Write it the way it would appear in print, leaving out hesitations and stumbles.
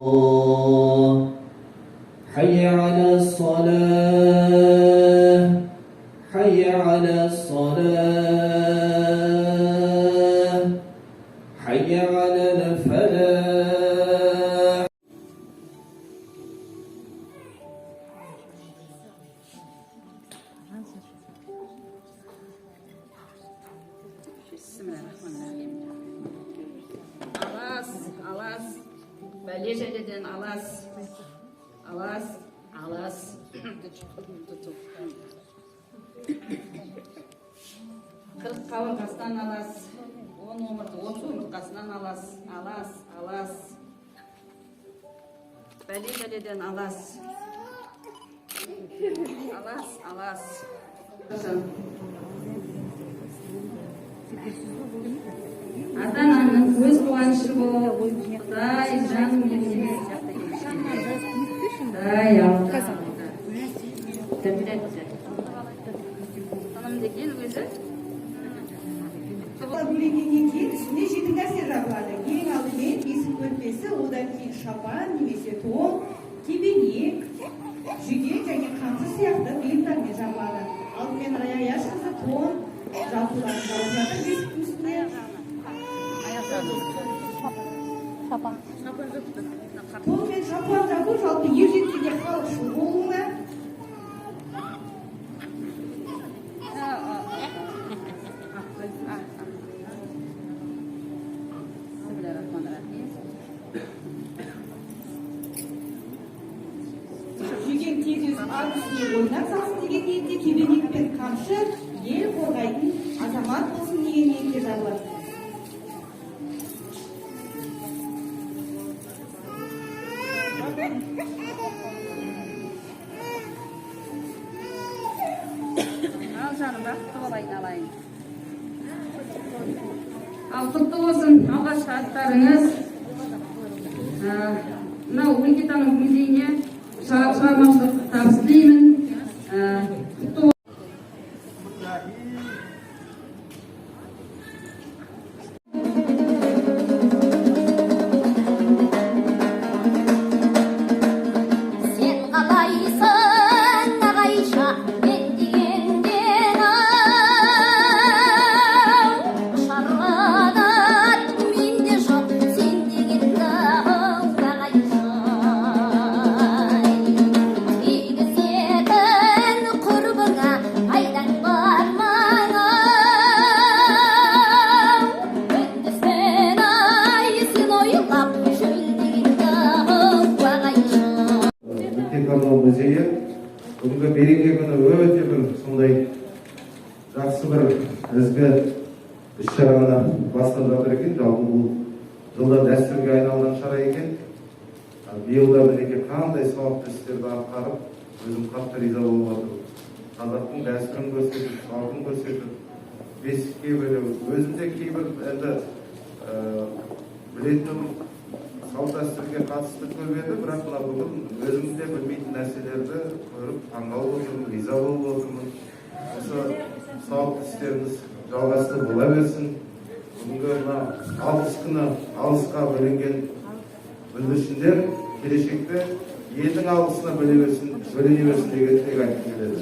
حي على الصلاة، حي على الصلاة، حي على الفلاح. Bismillahirrahmanirrahim. Алас, алас, бәле жәледен алас, алас, алас. 40 қабырғасынан алас, 10 омырт, 30 омыртқасынан алас, алас, алас. Бәле жәледен алас. Алас, алас. Ата ананың көз қуанышы болып, Құдай жаным. Құдай алда. Тыным деген өзі. Бала бөленгеннен кейін үстіне жеті нәрсе жабылады. Ең алдымен бесік көрпесі, одан кейін шапан немесе тон, кебенек, жүген және қамшы сияқты бұйымдармен жабылады. Алдымен Рая Аяшқызы тон жабуларын жауып жатыр бесіктің үстіне. Тон мен шапан жабу жалпы ер жеткенде халықшыл болуына. Bismillahirrahmanirrahim. Жүген тез өсіп, ат үстіне ойнап салсын деген ниетте, кебенек пен қамшы ел қорғайтын азамат болсын деген ниетте жабылады. Ал, жаным, бақытты бол, айналайын. Ал, құтты болсын алғашқы аттарыңыз. Мынау өлкетану музейіне шығармашылық табыс тілеймін. Құтты. Сен қалайсың, ағайша, мен дегенден ау, шарғанат менде жоқ, сен деген дау, ағайша. Тигізетін құрбыңа пайдаң бар маңау, күндізбен ай сен ойлап шөлдеген дау, ағайша. Өлкетану музейі бүгінгі береке күні өте бір сондай жақсы бір ізгі іс шараны бастап жатыр екен. Жалпы, бұл жылда дәстүрге айналған шара екен. Биыл да, мінекей, қандай сауапты істерді атқарып, өзім қатты риза болып жатырмын. Қазақтың дәстүрін көрсетіп, салтын көрсетіп, бесікке бөлеу. Өзім де кейбір енді білетінім салт дәстүрге қатысты көп еді, бірақ мына бүгін өзім де білмейтін нәрселерді көріп, таңғалып отырмын, риза болып отырмын. Осы сауапты істеріңіз жалғасты бола берсін. Бүгінгі мына алғыс күні алғысқа бөленген бүлдіршіндер келешекте елдің алғысына бөлене берсін деген тілек айтқым келеді.